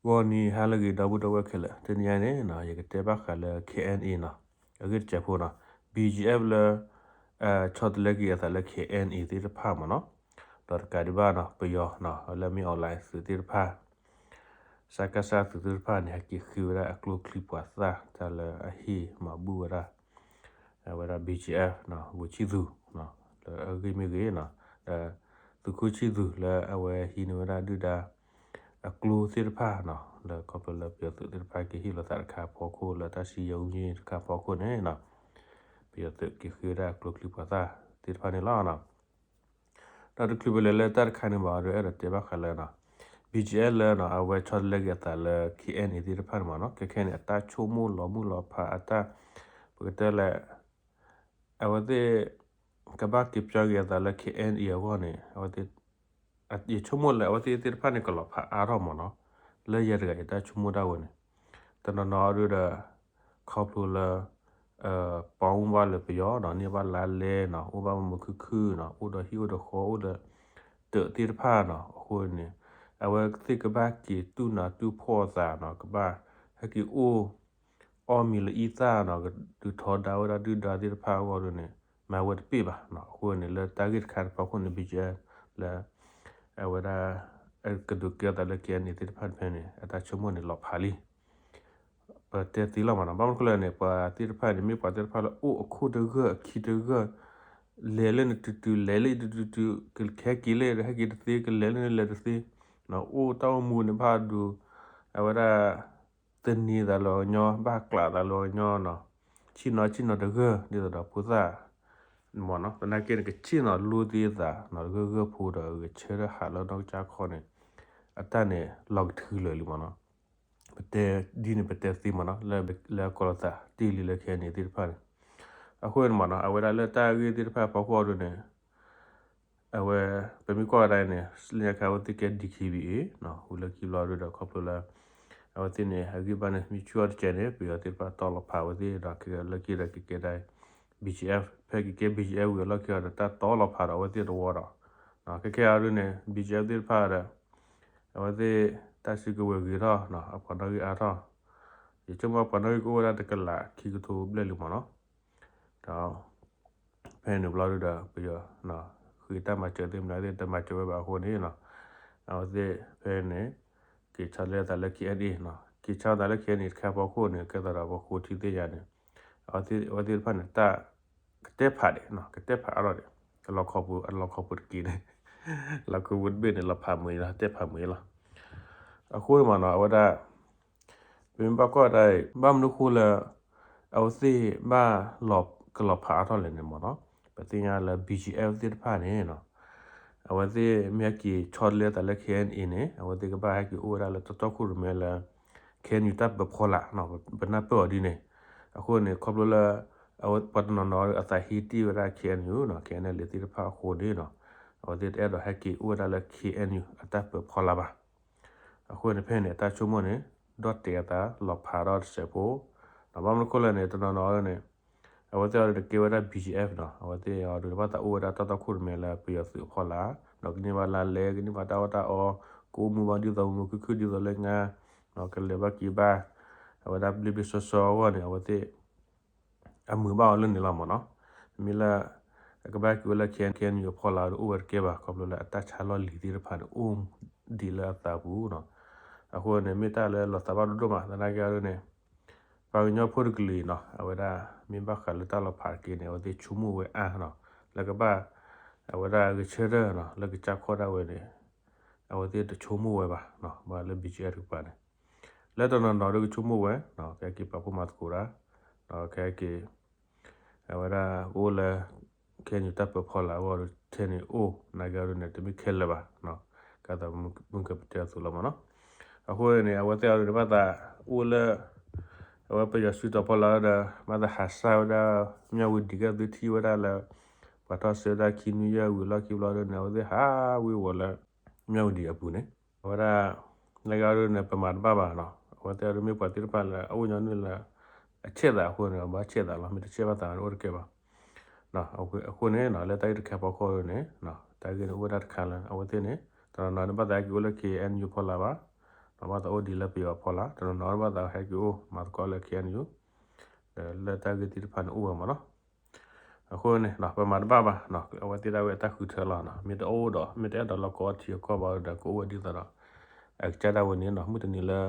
ဂီၤနံၤဟါလၢအဂ့ၤ ဒီပုၢ်ဒီဝဲၢ်ခဲလၢာ်, တနံၤအံၤန့ၣ် ယကတဲဘၣ်ဃးလၢ K N A နီၤ, အဂ့ၢ်တစဲးဖိနီၤ, B G F လၢ ဆီတလဲက့ၤအသးလၢ K N A သ့ၣ်တဖၣ်မ့ၢ်နီၤ, ဒီးတကးဒံးဘၣ်နီၤ ပယီၤနီၤ လၢမ့ၢ် online သုးသ့ၣ်တဖၣ် စကစ သုးသ့ၣ်တဖၣ်န့ၣ် ဟဲက့ၤဃ့ဝဲဒၣ်အကျိချံပှၤသၣ် တၢ်လၢအဟ့ၣ်မၤဘူၣ်ဝဲဒၣ် အဝဲဒၣ် B G F နီၤ ဝံၤဆံၣ်သူၤ လၢအဂ့ၢ်မ့ၢ်ဂ့ၤနီၤ, ဒီးသုးခိၣ်ဆံၣ်သူၤလၢအဝဲဟံးန့ၢ်ဝဲဒၣ်ဒုၣ်ဒါ အကျိသ့ၣ်တဖၣ်နီၤ လၢခီဖျိလၢပယီၤသုးသ့ၣ်တဖၣ်က့ၤဟ့ၣ်လီၤသးတခါအဖီခိၣ် လၢတၢ်စံယိမ့ၢ်တခါအဖီခိၣ်န့ၣ်နီၤ, ပယီၤသုးက့ၤဃ့ဝဲဒၣ်အကျိချံပှၤသၣ်သ့ၣ်တဖၣ်န့ၣ်လီၤ. ဒီးတချုးပလဲၤလၢတၢ်တခါန့ၣ်ဘၣ်ဒီး အဲၣ်ဒိးတဲဘၣ်ဃးလၢနီၤ B G F လၢနီၤ အဝဲဆီတလဲက့ၤအသးလၢ K N A သ့ၣ်တဖၣ်န့ၣ်မ့ၢ်နီၤ, ခဲခဲန့ၣ် အတၢ်ဆိကမိၣ်လီၤမုၢ်လီၤဖးအတၢ် ပကတဲလဲၣ် အဝဲသ့ၣ် ကဘၣ်က့ၤပၠီက့ၤအသးလၢ K N A အဂီၢ်န့ၣ် အဝဲသ့ၣ် ယဆိကမိၣ်လၢအဝဲသ့ၣ်သ့ၣ်တဖၣ်န့ၣ် ကလီၤဖးအါထီၣ်မ့ၢ်နီၤ, လၢယၤတဂၤယတၢ်ဆိကမိၣ်ဒၣ်ဝဲန့ၣ် တနီၤနီၤဒုဒီး ခီဖျိလၢ ပှၤအိၣ်ဘၣ်လၢပယီၤနီၤ န့ၢ်ဘၣ်လါလဲနီၤ အိၣ်ဘၣ်မုာ်မုာ်ခုၣ်ခုၣ်နီၤ အိၣ်ဒီးဟံၣ်အိၣ်ဒီးဃီ အိၣ်ဒီး တၢးသ့ၣ်တဖၣ်နီၤ, အဃိန့ၣ် အဝဲသ့ၣ်ကဘၣ်က့ၤတူၢ်နးတူၢ်ဖှီၣ်အသးနီၤ ကဘၣ်ဟဲက့ၤအိၣ် အီၣ်မ့ၤလၢအံသၣ်နီၤ ကဒုးထီဒါဝဲဒၣ်ဒုၣ်ဒါသ့ၣ်တဖၣ်အဂီၢ်ဒ်န့ၣ် မၤဝဲတပ့ၢ်ဘၣ်နီၤ, အဃိန့ၣ် လၢတၢ်ဂ့ၢ်တခါတဖီခိၣ်န့ၣ် B G F လၢ အဝဲဒၣ် ကဒုးကဲထီၣ်သးလၢ K N A သ့ၣ်တဖၣ်တဖဲန့ၣ် အတၢ်ဆိကမိၣ်န့ၣ် လီၤဖးလံ ပတဲသ့လီၤမ့ၢ်နီၤ, ဘၣ်မနုၤဃိလဲၣ်န့ၣ် ပှၤသ့ၣ်တဖၣ်န့ၣ် မ့ၢ်ပှၤသ့ၣ်တဖၣ်လၢအိၣ်အခိၣ်တဂၢၢ်အခံတဂၢၢ်, လဲၤလၢနတုၤတုၤ လဲၤလၢနတုၤတုၤ ကဟဲက့ၤလၢဟဲက့ၤတသ့ ကလဲၤလၢနလဲၤတသ့, အိၣ်တၢ်အိၣ်မူန့ၣ် ဘၣ်ဒိ အဝဲဒၣ် သန့ၤသးလၢပှၤကညီ ဘၣ်ကျးသးလၢပှၤကညီနီၤ, ဆ့ၣ်နီၤဆ့ၣ်နီၤတဂၢၢ် ဒ်သိးဒီးဖိသၣ် မ့ၢ်နီၤ, သနာ်က့န့ၣ် ကဆ့ၣ်နီၤလိသ့သးနီၤ တဂၢၢ်ဂၢၢ်ဖိဒီး ဂဲၤဆၢထၢၣ်ဟးလၢနီၢ်ကစၢ်ခီန့ၣ် အတၢ်န့ၣ် လီၤကထုလၢာ်လံမ့ၢ်နီၤ, ပတဲဒ်န့ၣ် ပတဲသ့မ့ၢ်နီၤ, လၢအကီၤလီၤသးတ့ၢ်လံလၢ K N A သ့ၣ်တဖၣ်န့ၣ်, အဃိန့ၣ်မ့ၢ်နီၤ အဝဲဒၣ်လၢတၢ်ဂ့ၢ်သ့ၣ်တဖၣ်အဖီခိၣ်အီၤဒ်န့ၣ် အဝဲ ပမ့ၢ်ကွၢ်ဝဲဒၣ်အံၤန့ၣ် လၢညါခါအဝဲသ့ၣ်ကဲ D K B A နီၤ, ဝံၤလၢခံဘျီဒုဒီးခီဖျိလၢ အဝဲသ့ၣ်န့ၣ် အဂံၢ်ဘါန့ၣ် မ့ၢ်ဆူၣ်အီၤတကဲးန့ၣ် ပယီၤသ့ၣ်တဖၣ်တီလီၤဖးအဝဲသ့ၣ်ဒီး ခဲကဲလၢခံဒီးကကဲဒၣ် B G F ဖဲကကဲ B G F ဝံၤအလီၢ်ခံအီၤဒီး တၢ်တီလီၤဖးဒီးအဝဲသ့ၣ်တဝီဒီး ခဲကဲအီၤဒ်န့ၣ် B G F သ့ၣ်တဖၣ်ဒီး အဝဲသ့ၣ် တၢ်စုကဝဲၤဂ့ၤထီၣ် အပှၤနီၣ်ဂံၢ်အါထီၣ်, ယဆိကမိၣ်ပှၤနီၣ်ဂံၢ်ကအိၣ်ဝဲဒၣ်တကလးခံကထိဘျဲၣ်လံမ့ၢ်နီၤ, ဒီး ဖဲန့ၣ်ဘျီဒုဒီး ပယီၤ ဃ့တၢ်မၤစၢၤသ့ၣ်မနုၤသ့ၣ် တမၤစၢၤဝဲဘၣ်အဃိန့ၣ်နီၤ, အဝဲသ့ၣ်ဖဲန့ၣ် က့ၤဆီတလဲသးလၢ K N A နီၤ, က့ၤဆီသးလၢ K N A တခါဖီခိၣ်န့ၣ် ကဲသးဒီးပှၤဃိထံသ့ၣ်ညါန့ၣ် အဝဲသ့ၣ်တဖၣ်န့ၣ် တၢ် ကတဲဖးဒံး ကတဲဖးအါထီၣ်ဒံး အလီခီပူၤ အလီခီပူၤတက့ၢ်န့ၣ် လီခီပူၤတဘ့ၣ်န့ၣ် လီၤဖးမုာ်အံၤလီၤ တဲဖးမုာ်အံၤလီၤ. အဃိန့ၣ်မ့ၢ်နီၤ အဝဲဒၣ် ပမ့ၢ်ဘၣ်ကွၢ်ဒၣ်အံၤ ဘၣ်မနုၤဃိလၢ အဝဲသ့ၣ်ဘၣ်လီၤ ကလီၤဖးအါထီၣ်လဲၣ်န့ၣ်မ့ၢ်နီၤ, ပသ့ၣ်ညါလၢ B G F သ့ၣ်တဖၣ်န့ၣ်နီၤ အဝဲသ့ၣ်မ့ၢ်ဟဲက့ၤဆီတလဲသးလၢ K N A န့ၣ် အဝဲသ့ၣ်ကဘၣ်ဟဲက့ၤအိၣ်ဝဲဒၣ်လၢတီတီခိၣ်ရိၣ်မဲလၢ K N U တၢ်ပၢၤဖီလာ် ပနၢ်ပၢၢ်အီၤဒ်န့ၣ်, အဃိန့ၣ် ခီဖျိလၢ အဝဲပှၤတနီၤနီၤအသးဟ့တ့ၢ်ဝဲဒၣ် K N U နီၤ K N L A သ့ၣ်တဖၣ်အဃိန့ၣ်နီၤ, အဝဲသ့ၣ်တအဲၣ်ဒိးဟဲက့ၤအိၣ်ဝဲဒၣ်လၢ K N U အတၢ်ပၢၤဖီလာ်ဘၣ်. အဃိန့ၣ်ဖဲန့ၣ် အတၢ်ဆိကမိၣ်န့ၣ် ဒီၣ်တဲာ်အသးလီၤဖးထီၣ်တစဲးဖိ, ဘၣ်မနုၤဃိလဲၣ်န့ၣ် တနီၤနီၤန့ၣ် အဝဲသ့ၣ်အီၤဒုးတကဲဝဲဒၣ် B G F နီၤ, အဝဲသ့ၣ်အီၤဒုးဘၣ်သးအိၣ်ဝဲဒၣ်တီတီခိၣ်ရိၣ်မဲလၢ ပယီၤသုးအဖီလာ်, ဒီးကန့ၢ်ဘၣ်လါလဲ ကန့ၢ်ဘၣ်တၢ်အီၣ်တၢ်အီ, ကအိၣ်မူဘၣ်ဒ်သိးမုာ်မုာ်ခုၣ်ခုၣ်ဒ်သိးလၢညါ, ကလဲၤဘၣ်က့ၤဘၣ်, အဝဲဒၣ်ဘျ့ဘျ့ဆှီဆှီအဂီၢ်န့ၣ် အဝဲသ့ၣ် အမုာ်ဘၣ်အီၤလၢန့ၣ်လီၤမ့ၢ်နီၤ, မ့ၢ်လၢ အကဘၣ်က့ၤဝဲလၢ K N U အဖီလာ်ဒီးအိၣ်ဝဲတကဲဘၣ် ခီဖျိလၢအတၢ်ဆါလီၢ်လံၤသ့ၣ်တဖၣ်န့ၣ် အိၣ်ဒံးလၢအသးပူၤနီၤ, အဃိန့ၣ် မ့ၢ်တၢ်လၢလီၤသးဘၣ်ဒိၣ်ဒိၣ်မး သနာ်က့အီၤဒ်န့ၣ် ပှၤကညီဖိတကလုာ်အံၤနီၤ အဝဲဒၣ်မ့ၢ်ဘၣ်ဃးလၢတၢ်လီၤဖးတက့ၢ်န့ၣ် အဝဲသ့ၣ်ဆိကမိၣ်ဝဲအါနီၤ, လၢကဘၣ် အဝဲဒၣ်ဂဲၤဆၢထၢၣ်နီၤ လၢကစၢ်ခီၣ်ဒၣ်ဝဲန့ၣ် အဝဲသ့ၣ်တဆိကမိၣ်ဝဲဘၣ်, ဘၣ်လၢ B G F တကပၤန့ၣ် လၢတနီၤနီၤဒုကဆိကမိၣ်ဝဲ, ကဟဲက့ၤပာ်ဖှိၣ်မၤသကိးတၢ်, ကဟဲက့ၤ အဝဲဒၣ်ကအိၣ်လၢ K N U တၢ်ပၢၤဖီလာ်အဂီၢ်ဒီး ထဲန့ၣ်အိၣ် နာ်က့အီၤဒ်န့ၣ် တမ့ၢ်ခဲလၢာ်ဘၣ်, ကဲသးမုၢ်ကပတဲအသိးလီၤမ့ၢ်နီၤ, အဃိန့ၣ် အဝဲသ့ၣ်အီၤဒ်န့ၣ် ဘၣ်သးအိၣ်လၢ အဝဲပယီၤစုတီၤဖီလာ်ဒီး ဘၣ်သးဟးစၢ်ဝဲဒၣ် မၠၣ်ဝတံၤကဲသုထံၣ်ဝဲဒၣ်လၢ ပှၤထီၣ်စၢဝဲဒၣ်ခံနွံယဲၢ်ဝံၤလီၢ်ခံဘျီဒ်န့ၣ် အဝဲသ့ၣ်ဟးဝ့ၤဝီၤလၢ မၠၣ်ဝတံၤအပူၤန့ၣ်, အဝဲဒၣ် နာ်က့အီၤဒ်န့ၣ် ပမၤတဘၣ်ဘၣ်နီၤ, အဝဲသ့ၣ်အီၤဒ်မ့ၢ်ပှၤသ့ၣ်တဖၣ်လၢအအိၣ်ညီနုၢ်လၢ အဆဲးသးအဃိန့ၣ် ဘၣ်ဆဲးသးလီၤ, မ့ၢ်တဆဲးဘၣ်သးန့ၣ် အိၣ်တကဲဘၣ် အဃိန့ၣ် လၢတၢ်ဂ့ၢ်တခါဖီခိၣ်န့ၣ် တၢ်ဂ့ၢ်န့ၣ်အိၣ်ဝဲဒၣ်တခါလၢ အဝဲသ့ၣ်န့ၣ် တနီၤနီၤန့ၣ် ဘၣ်သးဟဲက့ၤအိၣ်လၢ K N U ဖီလာ်ဘၣ်, ဘၣ်သးအိၣ်ဒ်လၢပယီၤအဖီလာ် တနီၤနီၤဘၣ်သးဟဲက့ၤအိၣ်မၤသကိးလၢ K N U ဒီးလၢတၢ်ဂ့ၢ်သ့ၣ်တဖၣ်န့ၣ်အိၣ်ဝဲမ့ၢ်နီၤ. အဃိန့ၣ် ပမၤတဘၣ်ဘၣ် အဝဲသ့ၣ်ဒၣ်ဝဲအတၢ်ဃုထၢလီၤနီၤ. မ့ၢ်တအိၣ်ဒီး မ့ၢ်တအဲၣ်ဒိးလီၢ်ကီအထံအကီၢ်ဘၣ်ဒီး ကအိၣ်ဝဲဒ်သိးဒီး အကစၢ်ဒၣ်ဝဲန့ၣ်နီၤ မုၢ်တနံၤလၢ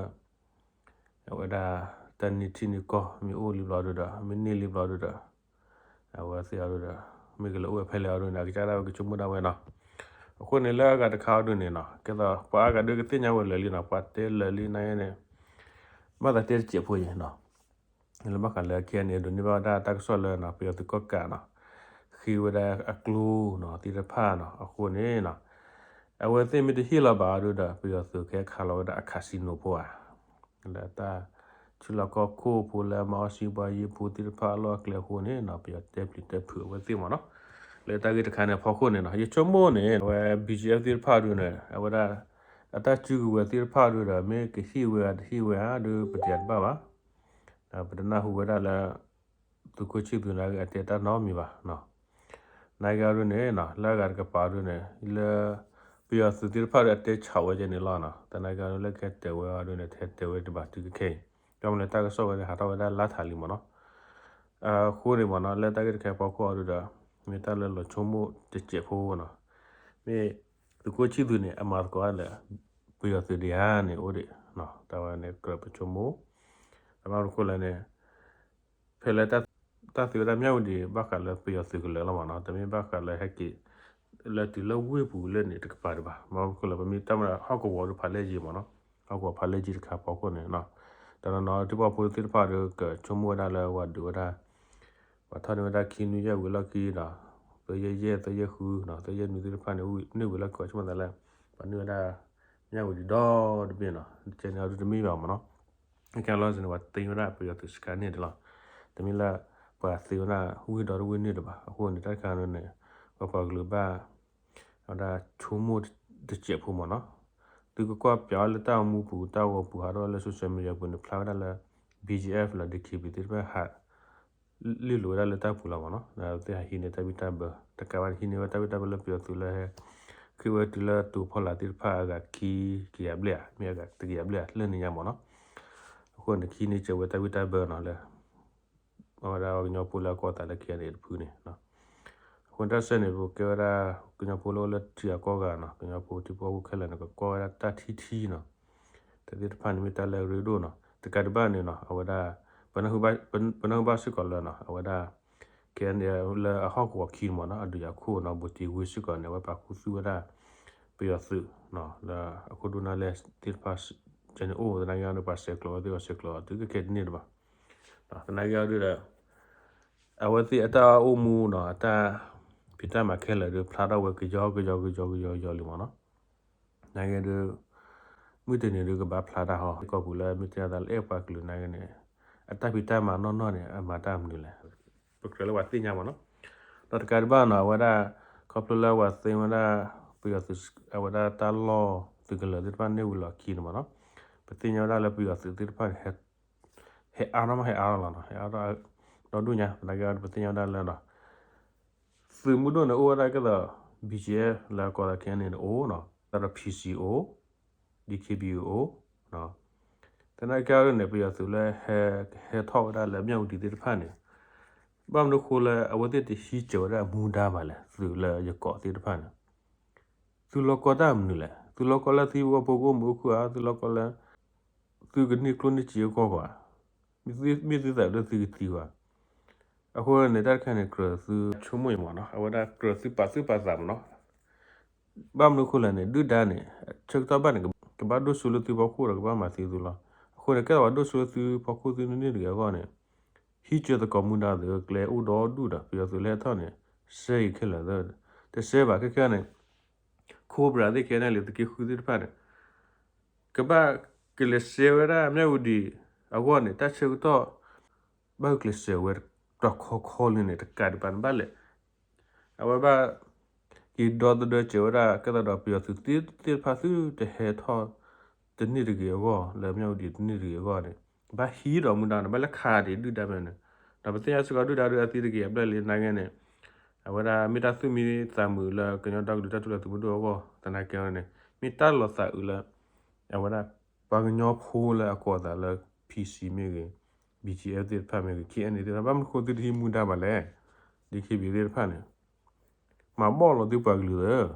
အဝဲဒၣ် တၢ်နံၣ်ထံၣ်နံၣ်ကီၢ် မ့ၢ်အိၣ်လံဘျီဒုဒီး မ့ၢ်န့ၢ်လံဘျီဒုဒီး အဝဲသ့ၣ်အီၤဒုဒီး မ့ၢ်ကလဲၤအိၣ်ဝဲဖဲလဲၣ်အီၤဒုန့ၣ် အကစၢ်ဒၣ်ဝဲကဆိကမိၣ်ဒၣ်ဝဲနီၤ. အဃိန့ၣ်လၢအဂၤတခါအီၤဒုန့ၣ်နီၤ ကဲသိးပှၤအါဂၤဒုကသ့ၣ်ညါဝဲလၢာ်လံနီၤ ပှၤတဲလၢာ်လံနာ်က့န့ၣ် ဘၣ်သးတဲတစဲးဖိယံၤနီၤ လၢဘၣ်ဃးလၢ K N A ဒိးန့ၢ်ဘၣ်ဝဲဒၣ်တၢ်ကစီၣ်လၢနီၤ ပယီၤသုးကီၣ်ကးနီၤ ဃ့ဝဲဒၣ်အကျိနီၤသ့ၣ်တဖၣ်နီၤ အဃိန့ၣ်နီၤ အဝဲသ့ၣ်မ့ၢ်တဟ့ၣ်လီၤဘၣ်အီၤဒုဒီး ပယီၤသုးကဟဲခးလီၤဝဲဒၣ်အ casino ဖိဧါ လၢတၢ်ဆူၣ်လီၤကီၢ်ခိၣ်ဖိလၢမၤအီၣ်စံဘှါယ့ဖိသ့ၣ်တဖၣ်အလီၢ်အကျဲအဃိန့ၣ်နီၤ ပယီၤတဲပျံၤတဲဖုးအဝဲသ့ၣ်မ့ၢ်နီၤ လၢတၢ်ဂ့ၢ်တခါန့ၣ်အဖီခိၣ်န့ၣ်နီၤ ယဆိကမိၣ်န့ၣ် အဝဲ B G F သ့ၣ်တဖၣ်ဒုန့ၣ် အဝဲဒၣ် အတၢ်စုကဝဲၤသ့ၣ်တဖၣ်ဒုဒီး မ့ၢ်ကဟ့ၣ်ဝဲဧါတဟ့ၣ်ဝဲဧါဒု ပတယၤတဘၣ်ဘၣ် ဒီးပတနၢ်ဟူဝဲဒၣ်လၢ သုးခိၣ်ဆံၣ်သူးနာ်က့အတဲတၢ်နီတမံၤဘၣ်နီၤ နာ်က့အီၤဒုန့ၣ်နီၤ လၢအဂၤတကပၤအီၤဒုန့ၣ် လၢ ပယီၤသုးသ့ၣ်တဖၣ်ဒီးအတဲဆးဝဲကဲန့ၣ်လီၤနီၤ သနာ်က့အီၤဒုလၢကဟဲတဲဝဲအီၤဒုန့ၣ် တဟဲတဲဝဲတဘၣ်တုၤခဲအံၤ ကမ့ၢ်လၢတၢ်ကစီၣ်ဝဲန့ၣ် ဟးထီၣ်ဝဲဒၣ်လါထးလံမ့ၢ်နီၤ အဃိန့ၣ်မ့ၢ်နီၤ လၢတၢ်ဂ့ၢ်တခါအဖီခိၣ်အီၤဒုဒီး မ့ၢ်တၢ်လၢလီၤဆိကမိၣ်တစဲးဖိနီၤ မ့ၢ်သုးခိၣ်ဆံၣ်သူးန့ၣ် အမၤသကိးလၢ ပယီၤသုးဒံးဧါန့ၣ်အိၣ်ဒံး တၢ်ဝဲန့ၣ်ကြၢးပဆိကမိၣ် တဘၣ်မနုၤဃိလဲၣ်န့ၣ် ဖဲလၢ တၢ်သ့ဝဲဒၣ်မၠၣ်ဝတံၤ ဘၣ်ဃးလၢပယီၤသုးကလၢာ်လီၤမ့ၢ်နီၤ တမ့ၢ်ဘၣ်ဃးလၢဟဲက့ၤ လၢတုၤလၢဝ့ၢ်ပူၤလၢန့ၣ်တကပၤဒံးဘၣ် မ့ၢ်ဘၣ်မနုၤဃိလဲၣ် ပမ့ၢ်တၢ်မၤဟီၣ်ကဝီၤဒုဖးလဲၢ်ယံၤမ့ၢ်နီၤ ဟီၣ်ကဝီၤဖးလဲၢ်ယံၤတခါအဖီခိၣ်န့ၣ် တနီၤနီၤထံဖိကီၢ်ဖိသ့ၣ်တဖၣ်ဒီး ကဆိကမိၣ်ဝဲဒၣ်လၢဝဲဒုးဝဲဒၣ် ပှၤထီၣ်န့ၢ်ဝဲဒၣ်ခံနွံယဲၢ်ဝံၤလီၢ်ခံဒီး သၢယဲၢ်ယဲၢ် သၢယဲၢ်ဃုနီၤ သၢယဲၢ်နွံသ့ၣ်တဖၣ်န့ၣ် န့ၢ်ဝံၤလီၢ်ခံ ဆိကမိၣ်သးလၢ ပှၤန့ၢ်ဝဲဒၣ် မၠၣ်ဝတံၤဒီတဘ့ၣ်နီၤ ကဲန့ၣ်အီၤဒုတမ့ၢ်ဘၣ်မ့ၢ်နီၤ ခဲလီၤစ့ၢ်န့ၣ် ပှၤသ့ဝဲဒၣ်ပယီၤသုးစခါန့ၣ်တလီၤ တမ့ၢ်လၢ ပှၤသ့ဝဲဒၣ်ဝ့ၢ်ဒီတဝ့ၢ်န့ၣ်တဘၣ် အဃိန့ၣ် တၢ်တခါန့ၣ် ပပှၤကလုာ်ဘၣ် အဝဲဒၣ်ဆိကမိၣ်တစဲးဖိမ့ၢ်နီၤ သုကကွၢ်ပျးအီၤလၢတၢ်အိၣ်မူပူၤ တၢ်ဂီၤပူၤ ဟးထီၣ်လၢ social media ပူၤန့ၣ် ဖျါဝဲဒၣ်လၢ B G F လီၤ D K B A သ့ၣ်တဖၣ်ဟး လ့ၣ်လိာ်ဝဲဒၣ်လၢတၢ်ပူၤလီၤမ့ၢ်နီၤ သ့ၣ်ဟးဟံးန့ၢ်တၢ်ဘံၣ်တၢ်ဘၢ တကးဘၣ်န့ၣ် ဟံးန့ၢ်ဝဲတၢ်ဘံၣ်တၢ်ဘၢလၢပယီၤသုးလၢဟဲ ဃ့ဝဲတုၤလၢတိၤဖီလာ်သ့ၣ်တဖၣ်အဂၤခံကယၤဘျဲၣ်ဧါ မ့ၢ်အဂၤတကယၤဘျဲၣ်ဧါ လၢန့ၣ်ညါမ့ၢ်နီၤ အဃိန့ၣ် ဟံးန့ၢ်စၢၤဝဲတၢ်ဘံၣ်တၢ်ဘၢနီၤလၢ အဝဲဒၣ်ပှၤကညီဖိလၢအကီသးလၢ K N A တဖုန့ၣ် အဃိန့ၣ်တၢ်ဆၢန့ၣ် ပကဲဝဲဒၣ် ကညီဖိလၢအိၣ်လၢထံဂၤကီၢ်ဂၤနီၤ ကညီဖိထံဖိကီၢ်ဖိခဲလၢာ်န့ၣ် ကကွၢ်ဝဲဒၣ်တၢ်ထံထံနီၤ တၢ်သ့ၣ်တဖၣ်န့ၣ်မ့ၢ်တၢ်လၢအရ့ဒိၣ်နီၤ တကးဒံးဘၣ်န့ၣ်နီၤ အဝဲဒၣ် ပနၢ်ဟူဘၣ်စ့ၢ်ကီးလၢနီၤ အဝဲဒၣ် K N A လၢအဟီၣ်ကဝီၤခံန့ၣ်မ့ၢ်နီၤ အဒုးယၤခိၣ်နီၤ ဘူးတံၢ်ဝ့ၢ်စ့ၢ်ကီးန့ၣ် အဝဲပာ်ခူသူၣ်ဝဲဒၣ် ပယီၤသုး လၢအခိၣ်ဒိၣ်နီၢ်လဲၢ်သ့ၣ်တဖၣ် ကဲန့ၣ်အိၣ်သနာ်က့န့ၣ် ပှၤဆဲးကျိးဝဲသ့ၣ် ပှၤဆဲးကျိးအီၤတုၤခဲအံၤတန့ၢ်တဘၣ် သနာ်က့အီၤဒုဒီး အဝဲသ့ၣ်အတၢ်အိၣ်မူနီၤ အတၢ်ဖံးတၢ်မၤခဲလၢာ်ဒီး ဖျါထီၣ်ဝဲကယီကယီကယီကယီကယီလံမ့ၢ်နီၤ နာ်က့ဒီး မုၢ်တနံၤဒုးကဘၣ်ဖျါတၢ်ဟီ ကီၢ်ပူၤလၢမ့ၢ်တဲသးလၢအဲၣ်ပှၤကလုာ်နာ်က့န့ၣ် အတၢ်ဖံးတၢ်မၤနီၢ်နီၢ်န့ၣ် အမၤတၢ်မနုၤလဲၣ် ပကြၢးလၢပှၤသ့ၣ်ညါမ့ၢ်နီၤ ဒီးတကးဒံးဘၣ်နီၤ အဝဲဒၣ် ခီဖျိလၢပှၤသ့ဝဲဒၣ် ပယီၤသုး အဝဲဒၣ်တၢ်လီၢ်သုးကလၢၤသ့ၣ်တဖၣ်န့ၢ်ဝံၤလီၢ်ခံန့ၣ်မ့ၢ်နီၤ ပသ့ၣ်ညါဝဲဒၣ်လၢပယီၤသုးသ့ၣ်တဖၣ်န့ၣ် ဟဲအါထီၣ်မး ဟဲအါထီၣ်လီၤနီၤ ဟဲအါထီၣ်ဒီဒူၣ်ညါ သနာ်က့ဒီးပသ့ၣ်ညါဝဲဒၣ်လၢနီၤ သုးမုၢ်ဒိၣ်န့ၣ်အိၣ်ဝဲဒၣ်ကဲသိး B G F လၢအကိးသး K N A န့ၣ်အိၣ်နီၤ ဒီး P C အိၣ် D K B A အိၣ် သနာ်က့အီၤဒုန့ၣ် ပယီၤသုးလၢဟဲ ဟဲထီၣ်ဝဲဒၣ်လၢမၠၣ်ဝတံၤသ့ၣ်တဖၣ်န့ၣ် ဘၣ်မနုၤဃိလၢအဝဲသ့ၣ်တဟံးစၢၤဝဲဒၣ်မူဒါဘၣ်လဲၣ် သုးလၢယကိးသ့ၣ်တဖၣ်န့ၣ် သုးလီၢ်ကီၢ်တၢ်မနုၤလဲၣ် သုးလီၢ်ကီၢ်လၢသုဟံၣ်ဖိဃီဖိကအိၣ်မုာ်အိၣ်ခုၣ်ဧါ သုးလီၢ်ကီၢ်လၢ သုကန့ၢ်ကျိၣ်န့ၢ်စ့အဂီၢ်ဧါ မ့ၢ်သုသးဒီးသုကသံဧါ အဃိန့ၣ် တၢ်တခါန့ၣ် ကြၢးသုဆိကမိၣ်အံၤမ့ၢ်နီၤ အဝဲဒၣ်ကြၢးသုပာ်သူၣ်ပာ်သးမ့ၢ်နီၤ ဘၣ်မနုၤအဃိလဲၣ်န့ၣ် ဒုၣ်ဒါန့ၣ် ဆၢကတီၢ်ဘၣ်န့ၣ် ကဘၣ်ဒိၣ်စိလၢသုဖီခိၣ်ဒီးကဘၣ်မၤသံသုလီၤ. အဃိန့ၣ် ကဲသိးပှၤဒိၣ်စိလၢသုဖီခိၣ်သုန့ၢ်တဂ့ၤအဂီၢ်န့ၣ် ဟံးစၢၤသကိးမူဒါသုးကျဲအိၣ်ဒီဒူၣ်ဒီး ပယီၤသုးလၢဟဲထီၣ်န့ၣ် စဲအံၤခဲလၢာ်သၢ တစဲဘၣ်ခဲခဲန့ၣ် Cobra သ့ၣ်ခဲန့ၣ်လံ သုးက့ဃုသ့ၣ်တဖၣ်န့ၣ် ကဘၣ်ကလဲၤစဲဝဲဒၣ်မၠၣ်ဝတံၤအဂီၢ်န့ၣ် တၢ်ဆၢကတီၢ် ဘၣ်ဂုာ်ကျဲးစၢးဝဲတခီခီလံန့ၣ် တကးဒံးဘၣ်န့ၣ်ဘၣ်လဲၣ်. အဝဲဘၣ် က့ၤဒီသဒၢစၢၤဝဲဒၣ် ကဲသိးဒီးပယီၤသုးသ့ၣ်တဖၣ်သုတဟဲထီၣ်တန့ၢ်တဂ့ၤအဂီၢ် လၢမၠၣ်ဝတံၤတန့ၢ်တဂ့ၤအဂီၢ်န့ၣ် ဘၣ်ဟံးဒီးမူဒါန့ၣ် ဘၣ်လဲၤခးဒံးဒုၣ်ဒါဖဲန့ၣ် ဒီးပသ့ၣ်ညါစ့ၢ်ကီးဒုၣ်ဒါဒီးအသံတဂ့ၤအဘျဲၣ်လံနာ်က့န့ၣ် အဝဲဒၣ်မ့ၢ်တၢ်သူၣ်မံသးမုာ်လၢကညီဒီကလုာ်တၢ်ထူၣ်ဖျဲးသုးမုၢ်ဒိၣ်အဂီၢ် သနာ်က့န့ၣ် မ့ၢ်တၢ်လီၤသးအုးလၢ အဝဲဒၣ် ပှၤကညီဖိလၢအကိးအသးလၢ P C မ့ၢ်ဂ့ၤ, B G F သ့ၣ်တဖၣ်မ့ၢ်ဂ့ၤ, K N A သ့ၣ်တဖၣ် ဘၣ်မနုၤအဃိသုတဟံးမူဒါဘၣ်လဲၣ်. D K B A သ့ၣ်တဖၣ်န့ၣ် မၤဘီၣ်လီၤသုပှၤကလုာ်ဧၢ,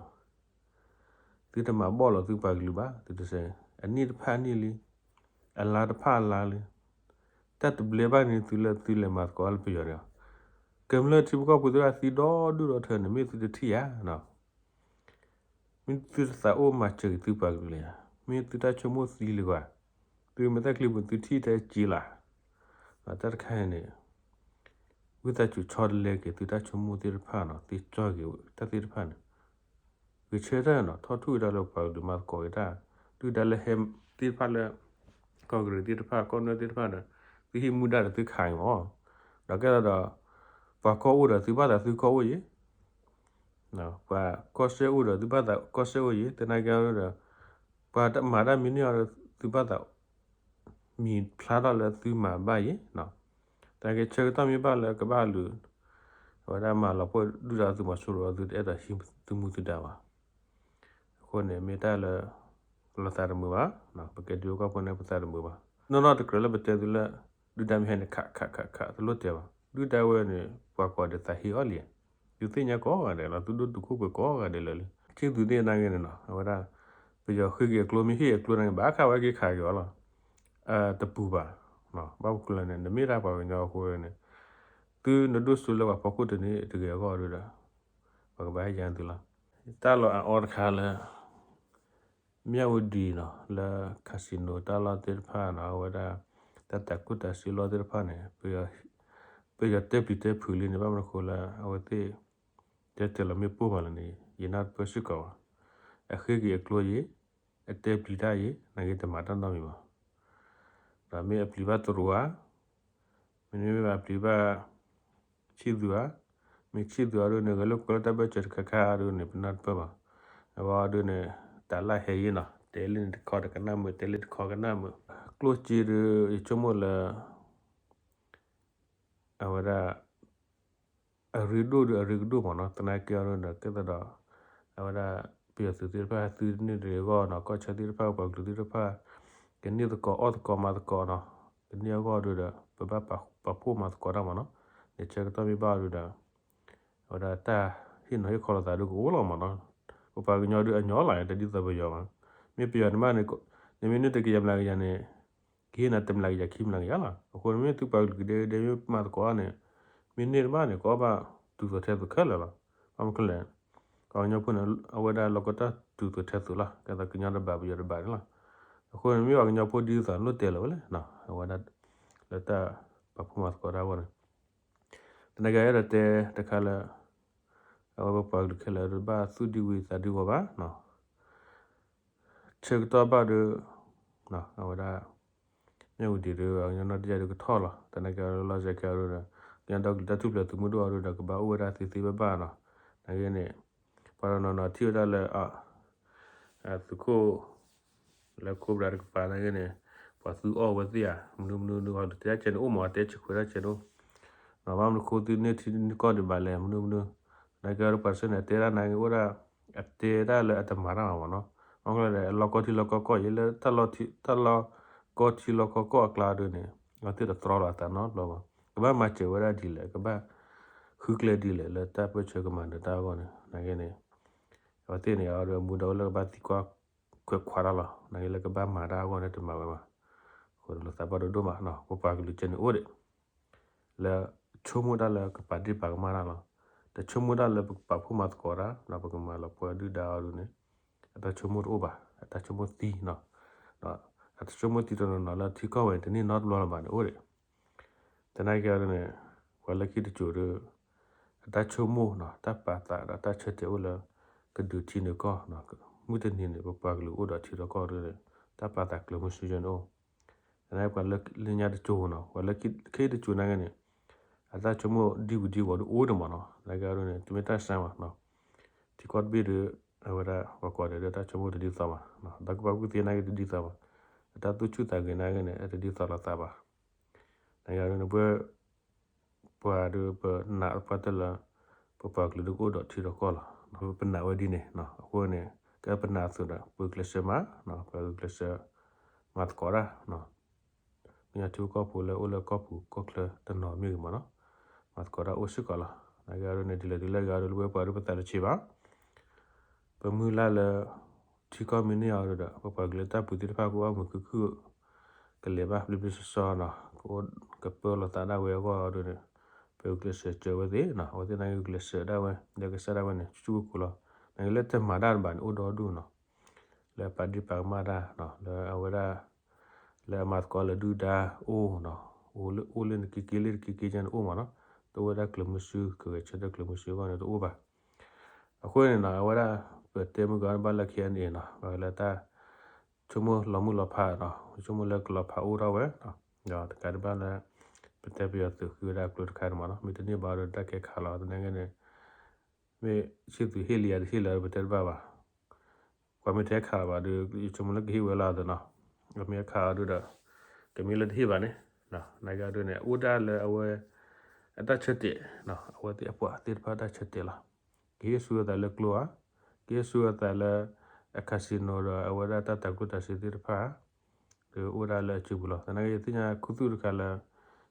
သုတမၤဘီၣ်လီၤသုပှၤကလုာ်ဘၣ်, သုတစဲး, အနံၣ်တဖၣ်အနံၣ်လံ, အလါတဖၣ်အလါလံ, တၢ်တဘျဲဘၣ်န့ၣ်သုလၢသုလဲၤမၤသကိးအါလၢပယီၤန့ၣ်, ကမျၢၢ်ထံဖိကီၢ်ဖိသ့ၣ်တဖၣ်သံဒီဒူၣ်ဒီထၢန့ၣ် မ့ၢ်သုတထံၣ်ဧါနီၤ. မ့ၢ်သုတသးအိၣ်မၤစၢၤက့ၤသုပှၤကလုာ်ဧါ, မ့ၢ်သုတၢ်ဆိကမိၣ်သံလံကွၢ်, သုမ့ၢ်တၢ်ချံပူၤသုထံၣ်ထဲက့ၤလၢ်, တၢ်တခါအံၤန့ၣ် ဝံသးစူၤဆီတလဲက့ၤသုတၢ်ဆိကမိၣ်သ့ၣ်တဖၣ်နီၤ, သ့ကၠီက့ၤတၢ်သ့ၣ်တဖၣ်န့ၣ်, ဂဲၤဆၢထၢၣ်နီၤ, ထီၣ်ထူၣ်က့ၤတၢ်လၢပှၤကလုာ်မၤသကိးက့ၤတၢ်, ဒုၣ်ဒါလၢဟဲသ့ၣ်တဖၣ်လၢ ကီၢ်ကရံၣ်သ့ၣ်တဖၣ် ကီၢ်နွဲၣ်သ့ၣ်တဖၣ်ဒီး သုဟံးမူဒါဒီးသုခးအံၤမး, ဒီးကဲသးဒီး ပှၤကီၢ်အိၣ်ဒီးသုဘၣ်သးသုကီၢ်အိၣ်ယံၤ, ပှၤကီၢ်စဲၣ်အိၣ်ဒီးသုဘၣ်သးကီၢ်စဲၣ်အိၣ်ယံၤ, သနာ်က့ဒီး ပှၤတမၤတၢ်မံၤန့ၢ်အီၤဒီးသုဘၣ်သး မံၤဖျါထီၣ်လၢသုမၤဘၣ်ယံၤ, သနာ်က့ဆၢကတီၢ်မ့ၢ်ဘၣ်လၢကဘၣ်လူၤ အဝဲဒၣ်မၤလီၤပှီၢ်ဒုၣ်ဒါသုးမီၤစိရိၤ သုတအဲၣ်ဒိးဟံးသုမူသုဒါဘၣ်. အဃိန့ၣ် မ့ၢ်တၢ်လၢ လီၤသးတမုာ်ဘၣ်, ပကဲဒုးအိၣ်ကီၢ်ဖိန့ၣ် ပသးတမုာ်ဘၣ်. နီၢ်နီၢ်တကြၢးလၢပတဲသုလၢ ဒုၣ်ဒါမ့ၢ်ဟဲန့ၣ် ခးခးခးခး တလိၣ်တဲဘၣ်. ဒုၣ်ဒါဝဲန့ၣ် ပှၤကိးဒဲးသးဟ့အီၣ်လံ, သုသ့ၣ်ညါကိးဂၤဒဲးလီၤ, သုဒိၣ်တုာ်ခိၣ်ပှဲၤကိးဂၤဒဲးလၢာ်လံ. ခ့ၣ်သူးသ့ၣ်နာ်က့န့ၣ်နီၤ အဝဲဒၣ် ပယီၤဃ့က့ၤအကျိမ့ၢ်ဟ့ၣ်အကျိနာ်က့ ဘၣ်ခးဝဲက့ၤခးက့ၤအီၤလီၤ. တပူၤဘၣ်, ဘၣ်မနုၤလဲၣ်န့ၣ် နမ့ၢ်ဒၣ်ပှၤကညီအဃိန့ၣ် သုနဒိၣ်စိလၢပှၤဖီခိၣ်တန့ၢ်တဂ့ၤအဂီၢ်ဒီး ပှၤကဘၣ်ဟ့ၣ်ယၤသုလီၤ. တၢ်လီၢ်အအီတခါလၢ မၠၣ်ဝတံၤနီၤ လၢ casino တၢ်လီၢ်သ့ၣ်တဖၣ်နီၤ အဝဲဒၣ် တၢ်တၤကျိၣ်တၤစ့လီၢ်သ့ၣ်တဖၣ်န့ၣ် ပယီၤတဲပျံၤတဲဖုးလံန့ၣ် ဘၣ်မနုၤအဃိလၢ အဝဲသ့ၣ် တဲတဲလီၤမ့ၣ်ပိၢ်မးလၢန့ၣ် ယနၢ်တပၢၢ်စ့ၢ်ကီးဘၣ်. အဃ့က့ၤအကျိယံၤ, အတဲပျံၤတၢ်ယံၤ နာ်က့တမၤတၢ်နီတမံၤဘၣ်. ဒီးမ့ၢ်အပျံၤဘၣ်တရူးဧါ, မ့တမ့ၢ်ဘၣ်အပျံၤဘၣ် ခ့ၣ်သူးဧါ, မ့ၢ်ခ့ၣ်သူးအီၤဒ်န့ၣ် ဂဲၤလိာ်ကွဲလၢတၢ်ဘၢၣ်စၢၤတခါခါအီၤဒ်န့ၣ် ပနၢ်တပၢၢ်ဘၣ်. အဝဲဒ်န့ၣ် တၢ်လၢဟဲယံၤနီၤ တဲလံန့ၣ်တခီဒီးကနၣ်မုာ် တဲလံတခီကနၣ်မုာ်. ကျိၣ်စ့ဒီး ယဆိကမိၣ်လၢ အဝဲဒၣ် အရ့ဒိၣ်ဒီးအရ့ကဒိၣ်မးနီၤ သနာ်က့အီၤဒ်န့ၣ် ကဲသးဒီး အဝဲဒၣ် ပယီၤသုးသ့ၣ်တဖၣ် သုတန့ၢ်တဂ့ၤအဂီၢ်နီၤ ကီၢ်ဆၢသ့ၣ်တဖၣ် ပှၤကလုာ်သ့ၣ်တဖၣ် ကန့ၢ်သကိးအီၣ်သကိးမၤသကိးနီၤ ကန့ၢ်အဂီၢ်ဒ်ဒီး ပဘၣ်ပာ်ဖှိၣ်မၤသကိးတၢ်မးနီၤ နဆၢကတီၢ်မ့ၢ်ဘၣ်ဒ်ဒီး အဝဲဒၣ်တၢ်ဟ့ၣ်နီၤဟ့ၣ်ခီလိာ်သးဒ်ကအိၣ်လီၤမးနီၤ ပပှၤကညီဒ်အညီလီၤ တဒ်သိးပယီၤဘၣ် မ့ၢ်ပယီၤန့ၣ်မးန့ၣ် နမ့ၢ်န့ၢ်တကယၤမျးကယၤန့ၣ် ကဟ့ၣ်နၤတမျးကယၤခံမျးကယၤလီၤ အဃိန့ၣ်မ့ၢ်သုပှၤကလုာ်ကဒဲကဒဲ မ့ၢ်မၤသကိးအီၤန့ၣ် မ့ၢ်န့ၢ်တဘၣ်န့ၣ် ကအီၣ်ဘၣ်တုၤသိးထဲသိးခဲလၢာ်လီၤ ဘၣ်မနုၤလဲၣ် ပှၤကညီဖိန့ၣ် အဝဲဒၣ်လီၢ်ကီတၢ်တုၤသိးထဲသိးလီၤ ကဲသးကညီတဘးပယီၤတဘးန့ၣ်လီၤ အဃိန့ၣ်မ့ၢ်ပှၤကညီဖိဒ်သိးလိၣ်တဲလီၤဝဲလဲၣ် အဝဲဒၣ် လၢတၢ်ပာ်ဖှိၣ်မၤသကိးတၢ်အဂီၢ်န့ၣ် သနာ်က့အဲၣ်ဒိးတဲတခါလၢ အဝဲပပှၤကလုာ်ခဲလၢာ်တဘၣ်သူၣ်ဒံဝံၤသးဒံဝီၤဘၣ် ဆၢကတီၢ်ဘၣ်ဒီး အဝဲဒၣ် မ့ၢ်ဝံၤဒံးဒီး ပှၤကညီနီၢ်တယၢ်ဒီးကထီၣ်လီၤ သနာ်က့လၢလီၤစဲးခဲအံၤဒီး ကညီဒီကလုာ်တၢ်ထူၣ်ဖျဲးသုးမုၢ်ဒိၣ်အံၤဒီး ကဘၣ်အိၣ်ဝဲဒၣ်သ့သ့ဘၣ်ဘၣ်နီၤ သနာ်က့န့ၣ် ပှၤတနီၤနီၤထံၣ်ဝဲဒၣ်လၢ သုးခိၣ် လၢခိၣ်ဘြၣ်တကပၤသနာ်က့န့ၣ် ပှၤသုအီၣ်ဝဲသ့ၣ်ဧါ မနုၤမနုၤမနုၤ တဲတၢ်ကဲန့ၣ်အိၣ်မး တဲဆံခွဲးတၢ်ကဲန့ၣ်အိၣ် ဘၣ်မနုၤဃိသုန့ၢ်ထံန့ၢ်ကီၢ်ဒံးဘၣ်လဲၣ် မနုၤမနုၤ သနာ်က့ဒီးပှၤတဆၢန့ၣ် တဲဒၣ်နာ်က့အိၣ်ဒၣ် အတဲဒၣ်လၢအတမၤတၢ်မးမးနီၤ ဘၣ်မနုၤလဲၣ် အလီၢ်ကီထံလီၢ်ကီကီၢ်အံၤ လၢတၢ်လီၢ်ကီထံလီၢ်ကီကီၢ်အကျါဒ်န့ၣ် အဝဲသ့ၣ်တတြီလီၤအသးနီတဘျီဘၣ် ကဘၣ်မၤစၢၤဝဲဒၣ်ဒ်လဲၣ် ကဘၣ်ဃုကျဲဒ်လဲၣ် လၢတၢ်ပၢၢ်ဆၢကမၤနၢၤတၢ်အဂီၢ်န့ၣ် သနာ်က့န့ၣ် အဝဲသ့ၣ်န့ၣ် အဝဲဒၣ်မူဒါအိၣ်လၢကဘၣ်သံကွၢ်ခွဲးခွးတၢ်လီၤ သနာ်က့လၢကဘၣ်မၤတၢ်အဂီၢ်န့ၣ်တမၤဝဲဘၣ် အဃိဒီးလိာ်သးဘၣ်ဒိၣ်ဒိၣ်မး ပပှၤကလုာ်ကဲန့ၣ်အိၣ်ဒံး လၢဆိကမိၣ်တၢ်လၢကပာ်ဒ့ၣ်ပာ်ကမၣ်တၢ်လီၤ တဆိကမိၣ်တၢ်လၢပကပာ်ဖှိၣ်မၤသကိးတၢ် ပကမၤလီၤပှီၢ်ဒုၣ်ဒါအီၤဒ်န့ၣ် အတၢ်ဆိကမိၣ်တအိၣ်ဘၣ် အတၢ်ဆိကမိၣ်သံနီၤ အတၢ်ဆိကမိၣ်သံတနီၤနီၤလၢထံကီၢ်ဝဲတန့ၢ်နီတဘျီလၢၤဘၣ်န့ၣ်အိၣ်ဒံး သနာ်က့န့ၣ် ပှၤလၢခံတစိၤဒီး အတၢ်ဆိကမိၣ်နီၤ တၢ်ပာ်သးဒီးတၢ်ဆၢတဲာ်အိၣ်လၢ ကဒုးထံနုာ်ကီၢ် မုၢ်တနံၤန့ၣ် ပပှၤကလုာ်အိၣ်ဒီးထံဒီးကီၢ်ဒီး တၢ်ပာ်သးကျၢၤမုၢ်ဆူယဲန့ၣ်အိၣ် သနာ်က့ပှၤလၢလၢညါတစိၤနီၤ ပှၤလၢခံတစိၤနာ်က့န့ၣ် အတၢ်ဆိကမိၣ်ဒံဝံၤဒံဝီၤဒ်အိၣ်ဒံးမးနီၤ သနာ်က့န့ၣ် တမ့ၢ်တၢ်စှၤဘၣ် ထံကီၢ်တဘ့ၣ်ဒီး အဝဲဒၣ်ပှၤကိးဂၤဒဲးဒီးတၢ်ဆိကမိၣ်တဒ်သိးဘၣ် ဒီးကဘၣ်ကူၣ်သ့နာ်က့တဒ်သိးဘၣ် အတၢ်သူၣ်ဆူၣ်သးဂဲၤနာ်က့န့ၣ် အတဒ်သိးလိာ်သးဘၣ် သနာ်က့န့ၣ် ပ ပှၤဒီးပနာ်ပှၤတဲလၢ ပပှၤကလုာ်ဒ်ကအိၣ်ဒီးထံဒီးကီၢ်လီၤ ပနာ်ဝဲဒ်န့ၣ် အဃိန့ၣ် ကဲပနာ်အသိးဒီး ပကျဲးစၢးမး ပကျဲးစၢး မၤသကိးတၢ် ကညီထံဖိကီၢ်ဖိလၢအိၣ်လၢကီၢ်ပူၤကီၢ်ချၢတနီၤမ့ၢ်ဂ့ၤမ့ၢ်နီၤ, မၤသကိးတၢ်အိၣ်စ့ၢ်ကီးလီၤ. နာ်က့အဒိန့ၣ် ဒ်လဲၣ်ဒ်လဲၣ်ဂ့ၤအဒိ လၢပဝဲပှၤဒုးပသးတဆံးဘၣ်. ပမုၢ်လၢ်လၢ ထံကီၢ်မ့ၢ်န့ၢ်အီၤဒီး ပပှၤကလုာ်တၢ်ပူၤသ့ၣ်တဖၣ်ကအိၣ်မုာ်ခုၣ်ခုၣ် ကလဲၤဘၣ်ဘျ့ဘျ့ဆှီဆှီနီၤ, ကပၢလီၤသးဒၣ်ဝဲအဂီၢ်အဒိန့ၣ် ပဂုာ်ကျဲးစၢးစၢၤဝဲသ့ၣ်နီၤ, အဝဲသ့ၣ်နာ်က့ဂုာ်ကျဲးစၢးဒၣ်ဝဲ လၢကစၢ်ဒၣ်ဝဲန့ၣ် ဆူၣ်ဆူၣ်ကိၢ်ကိၢ်လီၤ. နာ်က့လၢတမၤတၢ်တဘၣ်န့ၣ် အိၣ်ဒီဒူၣ်နီၤ, လၢပာ်ဒံၣ်ပာ်ကမၣ်တၢ်နီၤ, လၢအဝဲဒၣ် လၢအမၤသကိးလၢဒုၣ်ဒါအိၣ်နီၤ, အိၣ်လၢ အိၣ်လၢနက့က့လၢနက့က့ညါန့ၣ်အိၣ်မးနီၤ, တအိၣ်ဝဲဒၣ်ကျၢၤမုဆူ ကဂဲၤဆၢထၢၣ်ကျၢၤမုဆူအဂီၢ်န့ၣ်တအိၣ်ဘၣ်. အဃိန့ၣ်နီၤ အဝဲဒၣ် ပတဲမုၢ်ဂီၤတဘၣ်လၢ ခဲအံၤန့ၣ်နီၤ ပှၤလၢတၢ် ဆိကမိၣ်လီၤမုၢ်လီၤဖးနီၤ, ဆိကမိၣ်လၢကလီၤဖးအိၣ်ထီၣ်ဝဲနီၤ, ဒီးတကးဒံးဘၣ်လၢ ပတဲပယီၤသုးဃုဝဲဒၣ်ကျိတခါန့ၣ်မးနီၤ, မ့ၢ်တန့ၢ်ဘၣ်ဒီးတၢ်ကဲခးလီၤ သနာ်က့န့ၣ် မ့ၢ်ဆံၣ်သူးဟ့ၣ်လံယၤတဟ့ၣ်လၢၤ ပတဲတဘၣ်ဘၣ်. ကွၢ်မ့ၢ်ထဲခးလီၤဘၣ်ဒီး ယဆိကမိၣ်လၢကဟ့ၣ်ဝဲလီၤသ့နီၤ, ကမ့ၢ်ခးအီၤဒုဒီး ကမ့ၢ်လၢတဟ့ၣ်ဘၣ်န့ၣ်, နာ်က့အဒိန့ၣ် အိၣ်ဒၣ်လၢအဝဲ အတၢ်ဆၢတဲာ်, အဝဲသ့ၣ်အပှၤသ့ၣ်တဖၣ်တၢ်ဆၢတဲာ်လီၤ. ကဟ့ၣ်ဆူအသးလၢကျိဧါ, ကဟ့ၣ်ဆူအသးလၢ အ casino ဒီးအဝဲဒၣ်တၢ်တၤကျိၣ်တၤစ့သ့ၣ်တဖၣ် ဒီးအိၣ်ဒၣ်လၢအစုပူၤလီၤ. သနာ်က့ယသ့ၣ်ညါခူသူၣ်တခါလၢ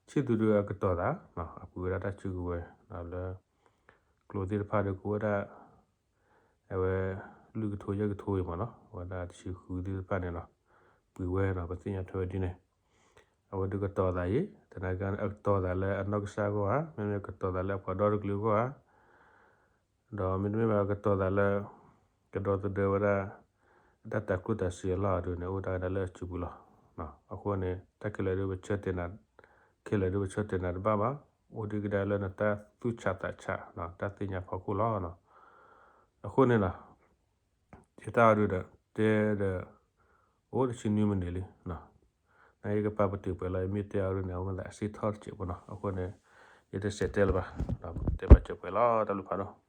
ဆံၣ်သူးဒုအကတီၤသး, အပှ့ၤဝဲဒၣ်တၢ်စုကဝဲၤလၢ ကျိသ့ၣ်တဖၣ်ဒီးကအိၣ်ဝဲဒၣ် အဝဲ လွံၢ်ကထိယဲၢ်ကထိအံၤမးနီၤ, အဝဲဒၣ်တဆံဃုသ့ၣ်တဖၣ်န့ၣ်နီၤ, ပှ့ၤဝဲနီၤ ပသ့ၣ်ညါထွဲဝဲဒ်န့ၣ်, အဝဲဒုးကတီၤသးအံၤ သနာ်က့အကတီၤသးလၢအနီၢ်ကစၢ်အဂီၢ်ဧါ, မ့မ့ၢ်ကတီၤသးလၢအပှၤဒီတကလုာ်အဂီၢ်ဧါ ဒီးမ့တမ့ၢ်ဘၣ်ကတီၤသးလၢ ကဒီသဒၢဝဲဒၣ် အတၢ်တၤကျိၣ်တၤစ့အလီၢ်အဒိန့ၣ် အိၣ်ဒၣ်ဝဲဒၣ်လၢအစုပူၤလီၤ. အဃိန့ၣ် တၢ်ခဲလၢာ်ဒုးပဆၢတဲာ်နၤ, ခဲလၢာ်ဒုးပဆၢတဲာ်နၤတဘၣ်ဘၣ်, အိၣ်ဒံးကဒါလၢနတၢ်သူၣ်ဆးသးဆး တၢ်သ့ၣ်ညါဖီခိၣ်လီၤ. အဃိန့ၣ်နီၤ ယတၢ်အီၤဒုးဒီး တဲဒီး အိၣ်တဆံနွံမံးနံးလံ, နကပာ်ပတုာ်ပှဲၤလီၤ ယမ့ၢ်တဲအီၤဒုးန့ၣ် အဝဲမ့ၢ်သးအစ့ထီၣ်တစဲးဖိနီၤ, အဃိန့ၣ် ယတစဲးတဲလၢၤဘၣ်, တဲဘၣ်စၢၤပှဲၤလီၤ တၢ်ဘျုးဖးဒိၣ်.